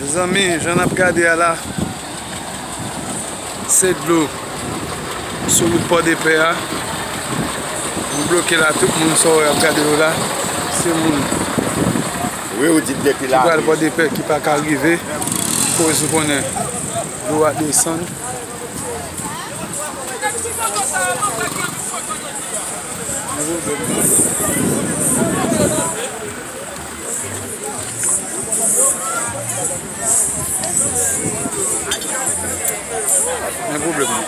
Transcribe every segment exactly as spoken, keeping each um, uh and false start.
Zanmi, jan n ap gade a la, se dlo sou wout Pòdepè a. Nou bloke la, tout moun sa w wè ap gade yo la, se moun ki pral Pòdepè ki pa ka rive, koz ou konnen dlo a desann. Men pwoblèm nan.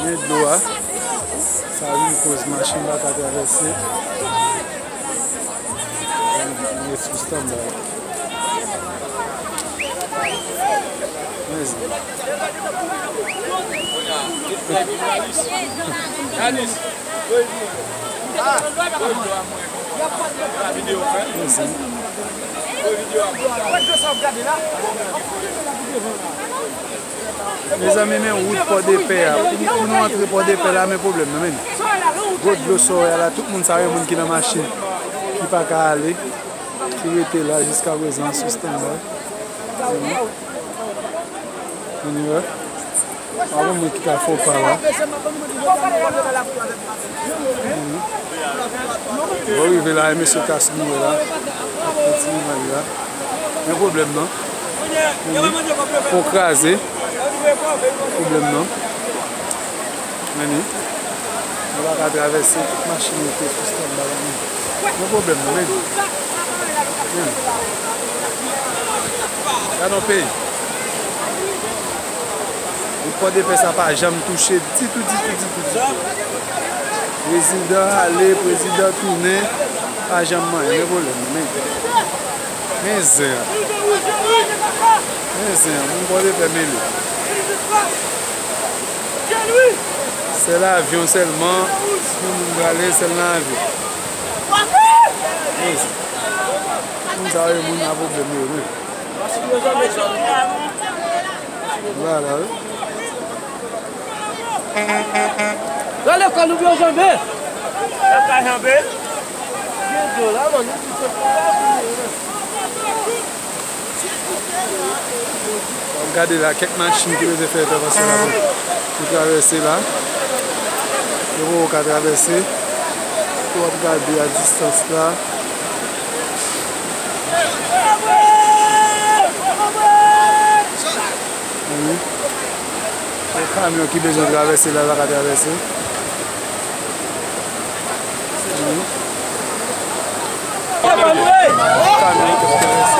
Men dlo a, sa vin koz machin pa ka travèse. Mwen sou standby. Mezanmi. Mezanmi. Mezanmi, men wout Pòdepè a. Pou, pou nou antre Pòdepè la, men pwoblèm nan, men. Gwo dlo sa w wè a la, tout moun sa yo, moun ki nan machin, ki pa ka ale, ki rete la jiska prezan sou standby. Anyway, pa gen moun ki ka fè w pa la. Bon, rive la, e mesye kas nou la, ap kontinye ale la. Men pwoblèm nan. Men pon kraze. Pwoblèm nan. Men li. Nou pa ka travèse, tout machin yo te sou standby la, men. Men pwoblèm nan, men. Men. Gade yon peyi. Wout Pòdepè sa pa janm touche ditou, ditou, ditou, ditou. Prezidan ale, prezidan tounen, pa janm manyen, men pwoblèm nan, men. Men zen an. Men zen an, moun Pòdepè mele. Sèl avyon sèlman, pou moun prale, sèl nan avyon. Men zen an. Moun sa yo, moun nan pwoblèm yo, men. Vwala, wi. Nan lekòl nou byen janbe. N ap ka janbe. Gen dlo la, man, nou tout se pou la, pou nou. W ap gade la, kèk machin ki bezwen fè entèvansyon la pou, pou travèse la. Yo poko ka travèse. W ap gade a distans la. Wi. Yon kamyon ki bezwen travèse la, l pa ka travèse. Wi. Yon kamyon ki ap travèse.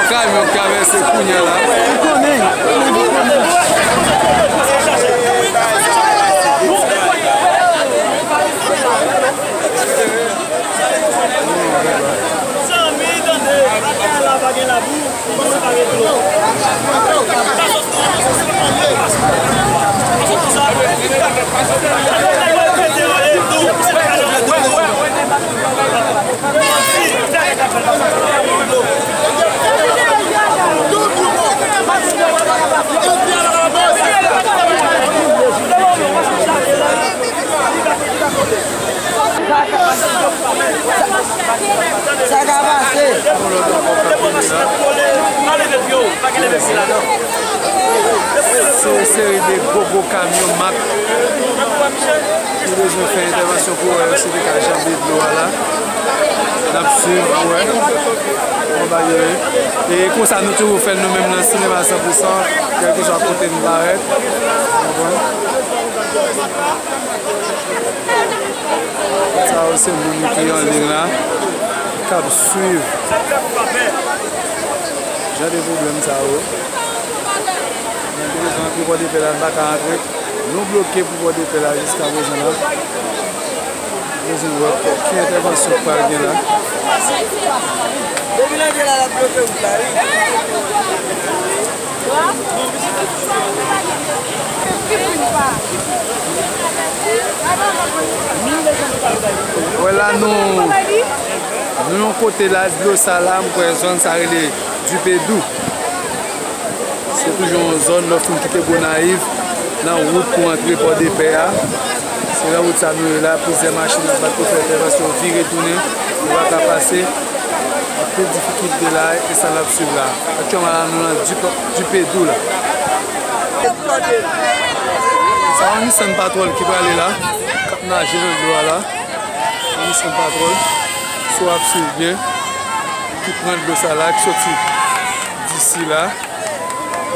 Sa yon kamyon k travèse kounye a la. Zanmi, tande, atè a la pa gen labou. Sa ka pase. Se yon seri de gwo, gwo kamyon mak ki bezwen fè entèvansyon pou wè si te ka janbe dlo a la. N ap swiv pou wè kòman bagay yo ye. E konsa nou toujou fè l nou menm nan sinema san pou san, kèlkeswa kote n parèt. Konprann? Sa yo se moun ki an liy la, k ap swiv jan de pwoblèm sa yo. Moun ki bezwen antre Pòdepè la, n pa ka antre. Nou bloke pou Pòdepè la jiska prezan la. Bezwen wè ki entèvansyon k pral gen la. Depi lè gen la, l ap bloke wout la, wi. Wè la, nou, nou yon kote la, dlo sa la, m kwè zòn sa rele Dipedou. Se toujou yon zòn lè w fin kite Gonayiv, nan wout pou antre Pòdepè a. Se nan wout sa nou ye la, plizyè machin ap bat pou fè entèvansyon, vire tounen, yo pa ka pase. Anpil difikilte la, e sa n ap swiv la. Aktyèlman la, nou nan Dip-, Dipedou la. Sa yon Nissan Patrol ki prale la, k ap naje nan dlo a la. Yon Nissan Patrol, si w ap swiv byen, ki pran dlo sa la, ki soti disi la.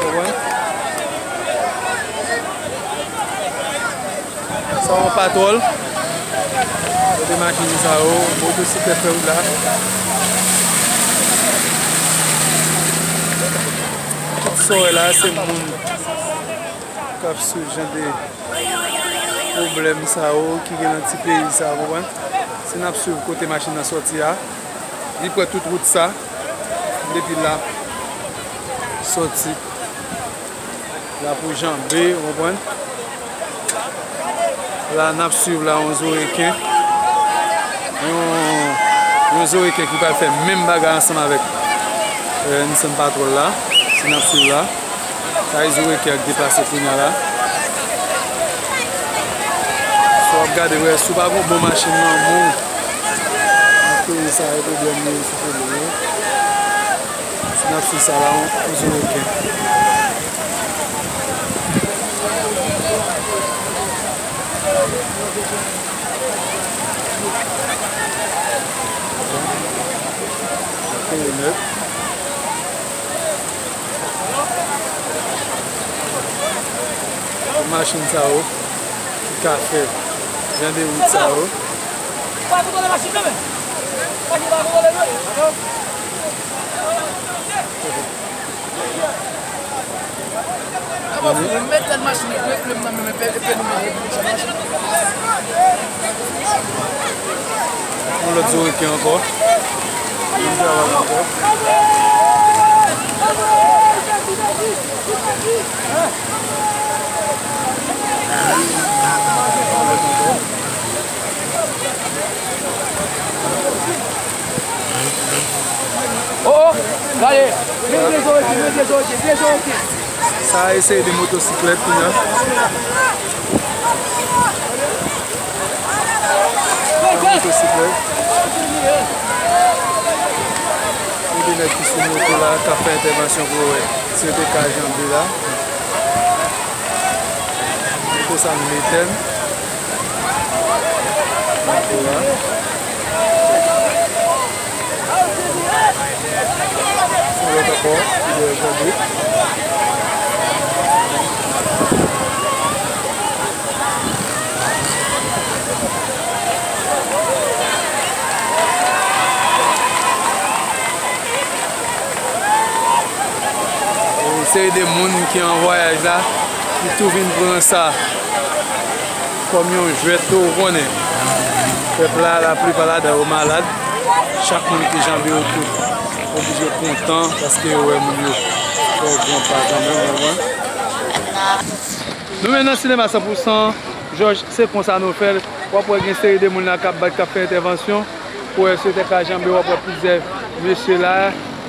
Ou konprann? Sa yon Patrol. Kote machin sa yo, motosiklèt fè wout la. Tout sa w wè la, se moun k ap swiv jan de pwoblèm sa yo ki gen nan ti peyi sa, w konprann? Si n ap swiv kote machin nan sòti a, li pran tout wout sa, depi la, sòti la pou janbe, w konprann? La, n ap swiv la, yon zo reken. Yon, yon zo reken ki pral fè menm bagay ansanm avèk, eh, Nissan Patrol la. Si n ap swiv la. Sa e zo reken k deplase kounye a la. Si w ap gade, wè, si w pa gon bon machin nan men w, nan peyi sa, e pwoblèm yo, se pwoblèm yo. Si n ap swiv sa la, yon, yon zo reken. Machin sa yo ki ka fè jan de wout sa yo. Yon lòt zo reken ankò. Yon travay ankò. Oh, oh, gade. Men de zo reken, men de zo reken, de zo reken. Sa a se de motosiklèt kounye a. Yon motosiklèt. Gen de nèg ki sou moto la, k ap fè entèvansyon pou wè si yo te ka janbe la. Moto sa nou mete l. Moto la. Yon lòt ankò, ki dwe janbe. Yon seri de moun ki an vwayaj la, ki tou vin pran sa kòm yon jwèt tou, ou konnen. Pèp la, laplipa ladan yo malad. Chak moun ki janbe yo tout oblije kontan paske yo wè moun yo fè yon gran pa kanmenm, ou konprann? Nou menm nan sinema san pou san, Jòj, se konsa nou fè l. W ap wè gen seri de moun la k ap bat, k ap fè entèvansyon. Pou wè si yo te ka janbe, w ap wè plizyè mesye la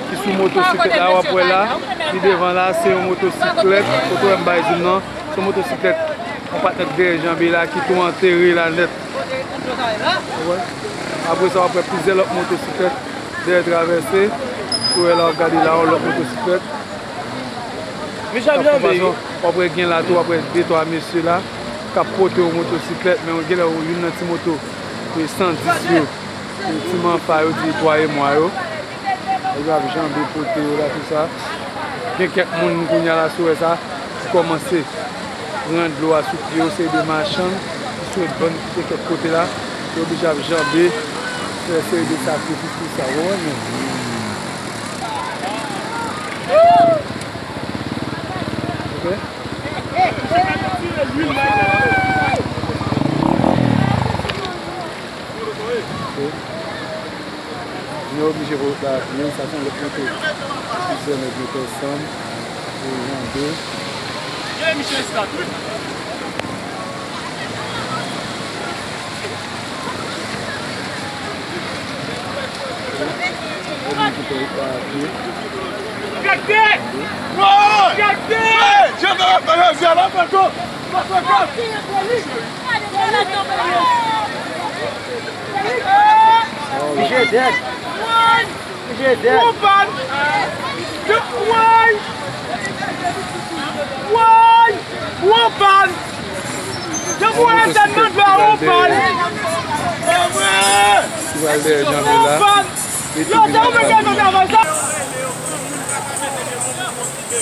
ki sou motosiklèt la, w ap wè la, pi devan la, se yon motosiklèt, kote w wè m bay zoom nan, se yon motosiklèt yon patnè k dèyè janbe la ki tou antere la nèt. Ou wè? Apre sa, w ap wè plizyè lòt motosiklèt dèyè travèse. Ou wè la, w ap gade la, yon lòt motosiklèt. Mesye ap janbe, wi. W ap wè gen la tou, w ap wè de twa mesye la k ap pote yon motosiklèt, men gen lè youn nan ti moto, e, san dis yo, e, ti manfa yo di twa e mwa yo. Yo ap janbe pote yo la, tou sa. Gen kèk moun kounye a la, si w wè sa, ki kòmanse pran dlo a sou pye yo, se de machann ki sot bann kite kèk kote la, yo oblije ap janbe, fè seri de sakrifis pou sa, w konprann? Ok. Ok. Yo oblije voye la, men sa se yon lòt kote. Plizyè nèg mete ansanm pou janbe. Yo oblije voye la, men. Misye dèd. Misye dèd. Woy! Woy! Woy! Woy! Wopan! Depi w wè tèt nan dlo a, wopan! Ti pral dèyè Janbe la. Wopan! Yo, se ou menm ki mete avan sa.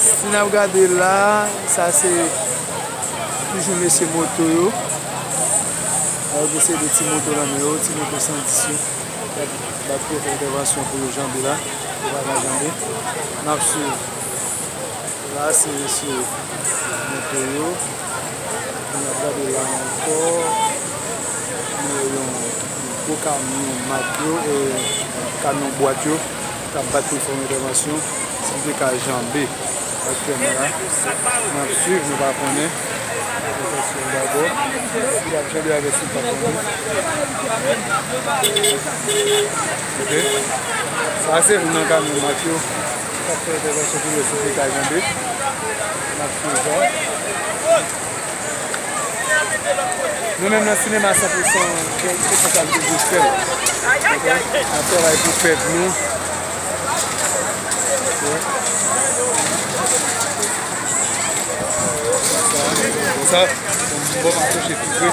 Si n ap gade la, sa se toujou mesye moto yo. Yo gen se de ti moto nan men yo, ti moto san dis yo. Y ap bat pou yo fè entèvansyon pou yo Janbe la. Yo pa ka Janbe. N ap swiv. La, se mesye moto yo. N ap gade la ankò. Nou wè yon gwo kamyon mak yo, e, kamyon bwat yo k ap bat pou fè yon entèvansyon. Si l te ka Janbe aktyèlman la. N ap swiv, nou pa konnen. Atensyon dabò. Li ap Janbe avè si l pa konnen. Ok. Sa se moun nan kamyon mak yo. K ap fè entèvansyon pou yo si te ka Janbe. N ap swiv sa. Nou menm nan sinema san pou san, san kalite gospel. Ok? N ap travay pou pèp nou. Ok? Sa, sa, bon, m ap pwoche pi pre.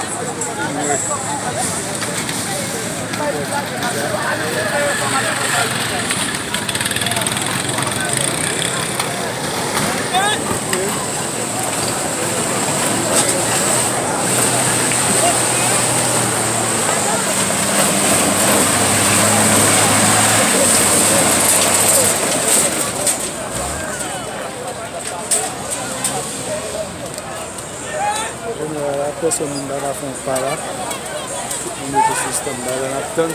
Jeneral la, pèsòn moun pa ka fè yon pa la. Tout moun rete sou standby la, n ap tann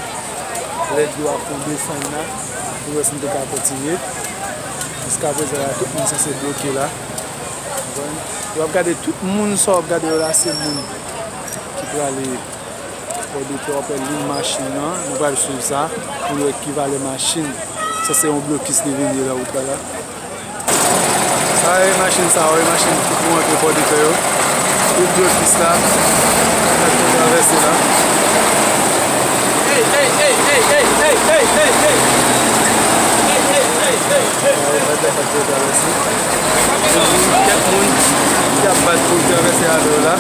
lè dlo a fon desann la, pou wè si n te ka kontinye. Jiskaprezan la, tout moun sanse bloke la. Konprann? W ap gade tout moun sa w ap gade yo la, se moun ki prale Pòdepè, w ap wè liy machin nan, nou pral swiv sa, pou nou wè ki valè machin. Sa se yon blokis li vin ye la wout la la. Sa e machin sa yo, e machin ki pou antre Pòdepè yo. Tout blokis la, k ap travèse la. Sa yo, k ap travèse. Kèk moun k ap bat pou travèse avè yo la.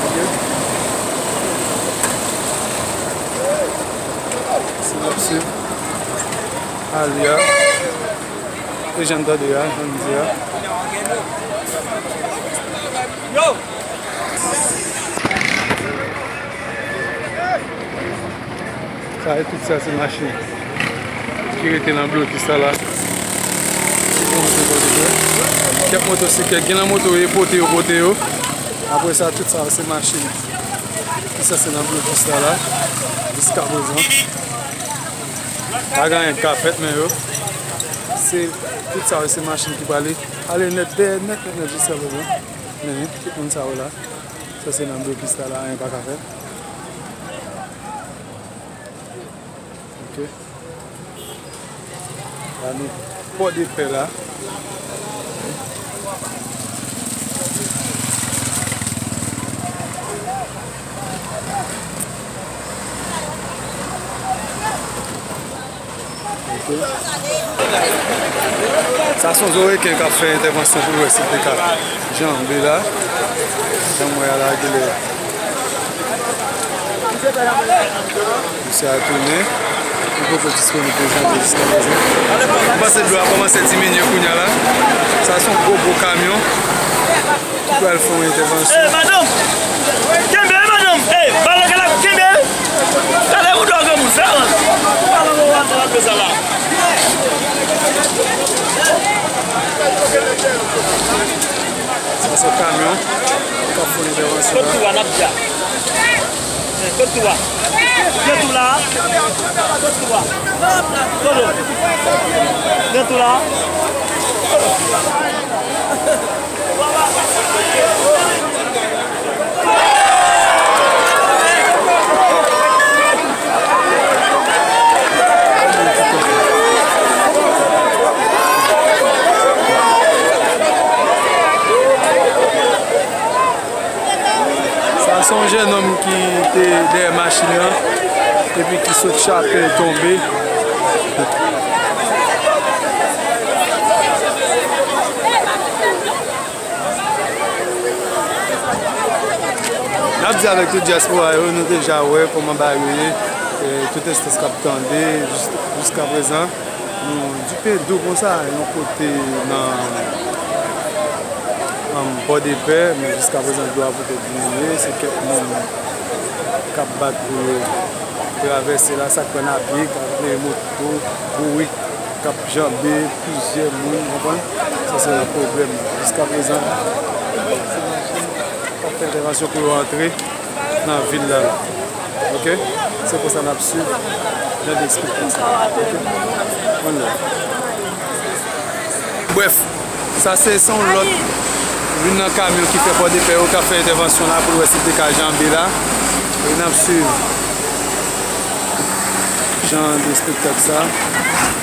Ok. Si n ap swiv ale a, e jan n tande a, jan n di a. Sa e tout sa se machin ki rete nan blokis la la. Kèk motosiklèt, gen nan moto yo pote yo, pote yo. Apre sa, tout sa se machin ki sanse nan blokis la la, jiskaprezan. Pa gen anyen k ka fèt, men yo, se, tout sa yo se machin ki prale, ale nèt, dèyè nèt, nèt, nèt, jiskaprezan. Men, tout moun sa yo la, sanse nan blokis la la, anyen pa ka fèt. Ok. La nou Pòdepè la. Ok. Sa se yon Zoreken k ap fè entèvansyon pou l wè si l te ka janbe la. Jan m wè a la, genlè misye a tounen. Li poko disponib pou janbe jiskaprezan. M panse dlo a kòmanse diminye kounye a la. Sa se yon gwo, gwo kamyon ki pral fè yon entèvansyon. Ey, madanm! Kenbe, wi, madanm! Ey, balon kè la, kenbe! Talè ou dò granmoun, fè an! Balon ou antre nan sa la. Sa se kamyon k ap fè yon entèvansyon la. Kot tou a, n ap di a. Kot tou a? Gen tou la. Kot tou a? Dodo. Gen tou la. Se yon jennonm ki te dèyè machin nan epi ki sot chape l tonbe. N ap di avèk tout dyaspora yo, nou deja wè kòman bagay yo ye, e, tout enstans k ap tande jis-, jiskaprezan. Nou dife dou konsa, yon kote nan, um, Pòdepè, men jiskaprezan dlo a potèt diminye, se kèk moun k ap bat pou yo travèse la, sa k pran apye, k ap klere moto, bourik, k ap janbe plizyè moun, w konprann? Sa se yon pwoblèm. Jiskaprezan, k ap fè entèvansyon pou yo antre nan vil la. Oke? Se konsa n ap swiv jan de eksplike sa. Oke? One love. Brèf, sa se, se yon lòt youn nan kamyon ki fè Pòdepè yo k ap fè entèvansyon la pou l wè si l te ka janbe la. E n ap swiv jan de espektak sa,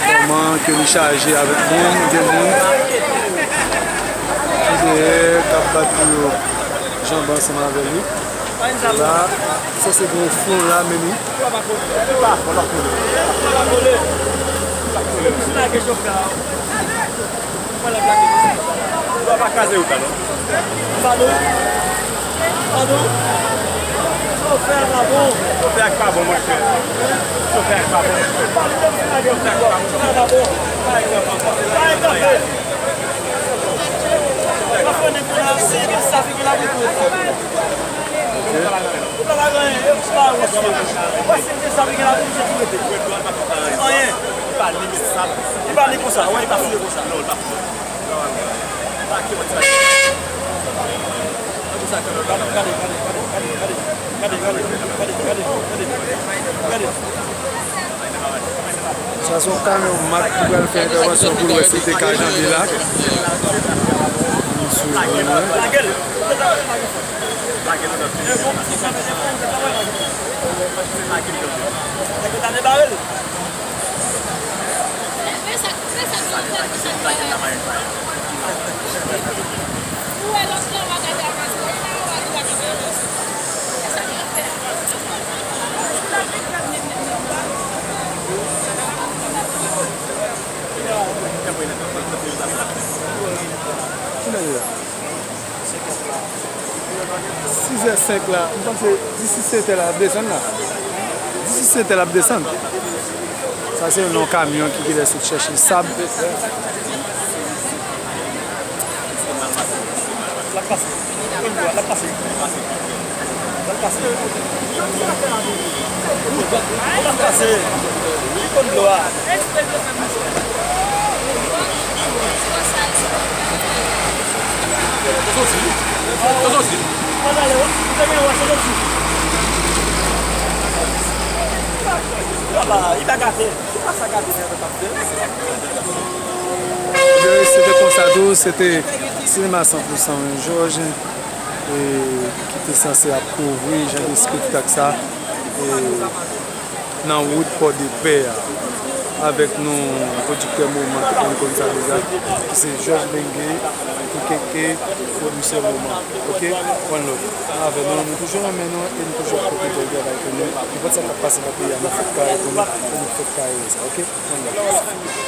kòman ke li chaje avèk moun, de moun ki dèyè, k ap bat pou yo janbe ansanm avè li. La, sanse gen yon fwon la, men li pa fwon, pa fwon. Yo pa kraze wout la, non? Padon? Padon? Chofè a pa bon. Chofè a pa bon, monchè. Chofè a pa bon. Chofè a pa bon. Pa kanpe. Ou pa pa gen anyen, yo pa wè si yo. Ou pa si yo te sa, men gen la pou misye tou rete. Anyen. Li pa ni konsa, wè, li pa fouye konsa. Gade, gade, gade, gade, gade. Sa se yon kamyon mak ki pral fè entèvansyon pou l wè si l te ka janbe la. Misye vini. Kilè l ye la? Sizè senk la, m panse disi setè l ap desann la. Disi setè l ap desann. Sa se yon kamyon ki genlè sot chèche sab. L ap pase. L ap pase. L ap pase. L ap pase. Li konn dlo a. Ebyen, se te konsa tou, se te Sinema san pou san Jòj, e, ki te sanse ap kouvri jan de espektak sa, e, nan wout Pòdepè a. Avèk nou, pwodiktè moman, tout moun konn sa deja, ki se Jòj Benge, Kenkenke, pwodiktè moman. Oke? One love. Avèk nou, nou toujou renmen nou e nou toujou ap pote bèl travay pou nou. Nenpòt sa k ap pase nan peyi a, nou fèk pare pou nou e nou fèk pare sa. Oke? One love.